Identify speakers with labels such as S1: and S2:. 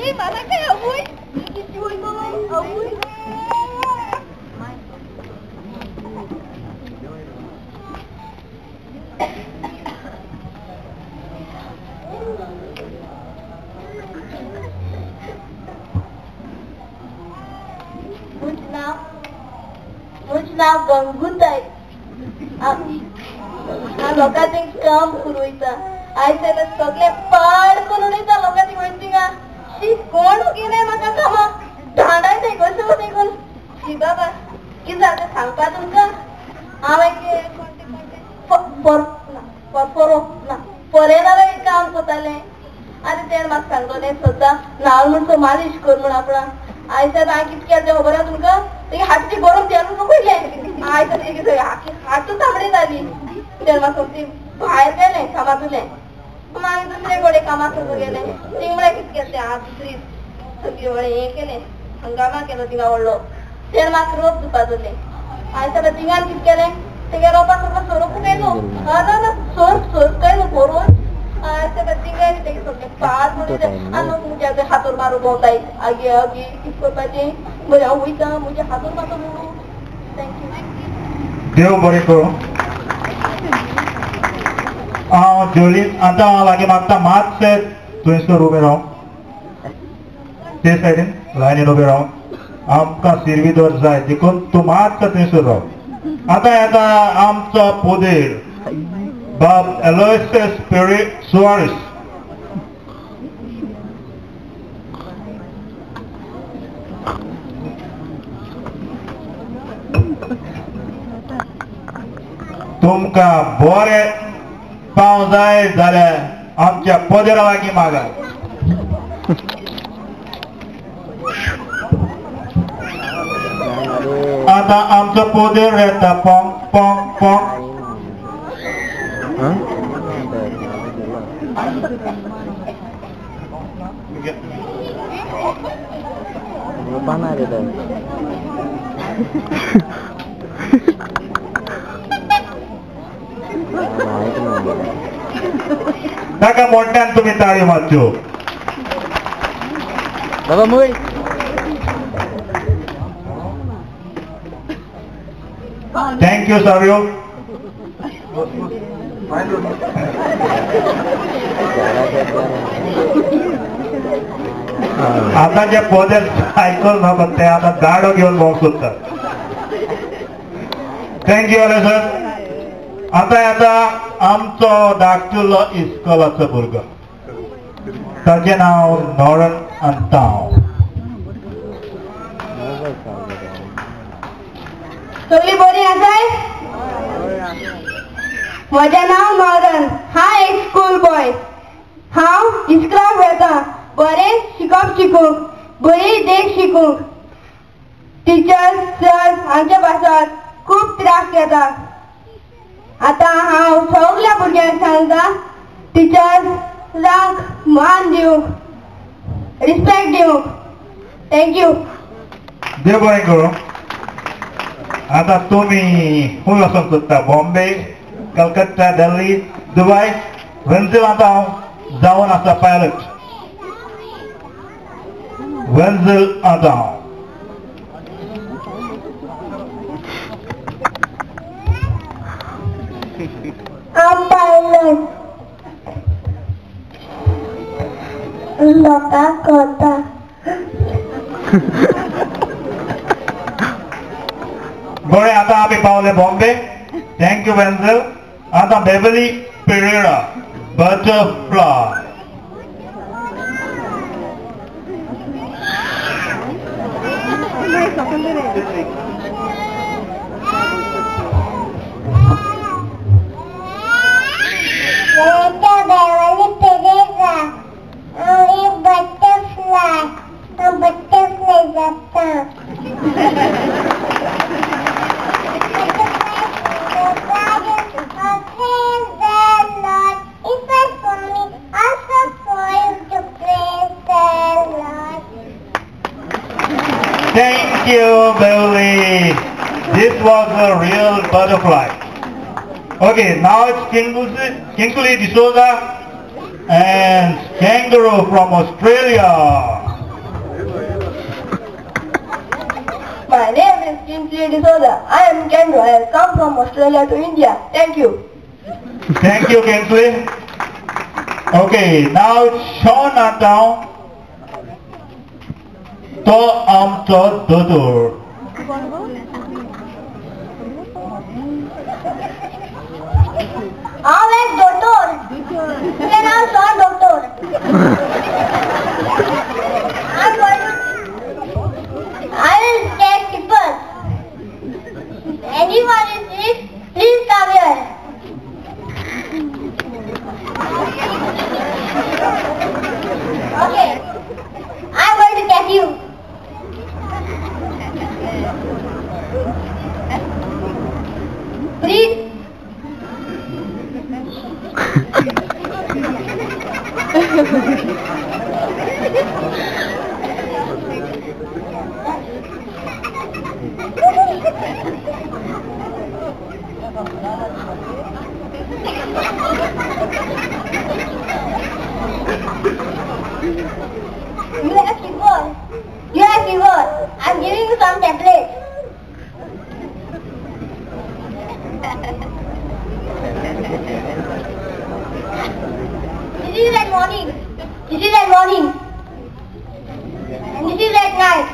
S1: आवय आवय. म्हजें नांव गंगूताई. हांव लोकां काम करून वयता. आयज जाल्यार सगळें पाड करून वयता लोकां वयता थिंगा. शी कोण उगिनाय म्हाका कामां धांडायता कशें देखून. शी बाबा कितें जालें तें सांगपा तुमकां. हांव एक ना फॉरेनरा एक काम करतालें आनी तेणें म्हाका सांगलें सद्दां न्हाल म्हण मालिश कर म्हण आपणाक. आयज सायब हांवें कितें केलें तें खबर आसा तुमकां? तेगे हातीची गरम तेल पयलें. आयज तेगे हातूच तांबडी जाली. तेणें म्हाका सोमती भायर गेलें कामांतलें. मागीर दुसरे कडेन कामाक गेलें. थिंग म्हळ्यार कितें केलें तें हांव दुसरी सगळी म्हळें हें केलें हंगामा केलो थिंगा व्हडलो. तेणें म्हाका रोप दिवपा जालें. आयज सायब थिंगान कितें केलें तेगे रोपा सगळो सोरोप काय न्हू ना ना सोर्प सोर्प काय न्हू बरोवन. आयज सायब थिंगाय तेगे सगळें पाड म्हणून आनी म्हज्या हातोर मारून भोंवताय. आगे आगे कितें करपाचें बरें हांव वयता म्हज्या हातोर मारता म्हणून. Thank you.
S2: देव बरें करूं. हांव जोलीन आतां हांव लागीं मागता मातशें थंयसर उबें राव ते सायडीन लायनीन उबें राव. आमकां सिरवीदोर जाय देखून तूं मातसो थंयसर राव. आतां येता आमचो पोदेर बाब एलोयसियस पेरे सुवारीस. तुमकां बरें पाव जाय जाल्यार आमच्या पदेरा लागीं मागात. आतां आमचो पोदेर येता पोंग पोंग पोंग. ताका मोठ्यान तुमी ताळी मारच्यो.
S3: बाबा मुय.
S2: Thank you Savio. आतां जे पोदेर आयकल ना पण ते आतां गाडो घेवन भोंवंक सोदतात. Thank you sir. आतां येता आमचो धाकटुलो इस्कोलाचो भुरगो. ताचें नांव नॉरन अंतांव.
S1: सगळी बरी आसाय? म्हजें नांव नॉरन. हांव एक स्कूल बॉय. हांव इस्कॉलाक वता बरें शिकप शिकूंक, बरी देख शिकूंक. टिचर्स सर हांचे पासत खूब त्रास घेता. आतां हांव सगल्या भुरग्यांक सांगता टिचर्सांक मान दिवंक, रिस्पेक्ट दिवंक. Thank you.
S2: देव बरें करूं. आतां तुमी खंय वचोंक सोदता? बॉम्बे, कलकत्ता, दिल्ली, दुबय? वेन्झल आतां हांव जावन आसा पायलट. वेन्झल आतां हांव.
S1: हांव पायलट. लोकांक कळटा.
S2: बरें आतां आमी पावले बॉम्बे. Thank you वेन्झल. आतां Beverly Pereira butterfly.
S1: Butterfly. Butterfly जाता.
S2: Thank you, Beverly. This was a real butterfly. Okay, now it's Kingsley D'Souza and Kangaroo from Australia.
S1: Kingsley D'Souza. I am Kendra. I have come from Australia to India. Thank you.
S2: Thank you, Kingsley. Okay, now Sean आतां तो आमचो दोतोर.
S1: हांव एक दोतोर. तुजें नांव Sean दोतोर. I will take people. Anyone is sick, please come here. Okay, I'm going to catch you. Breathe. You have fever. You have fever. I'm giving you some tablets. This is at morning. This is at morning. And this is at night.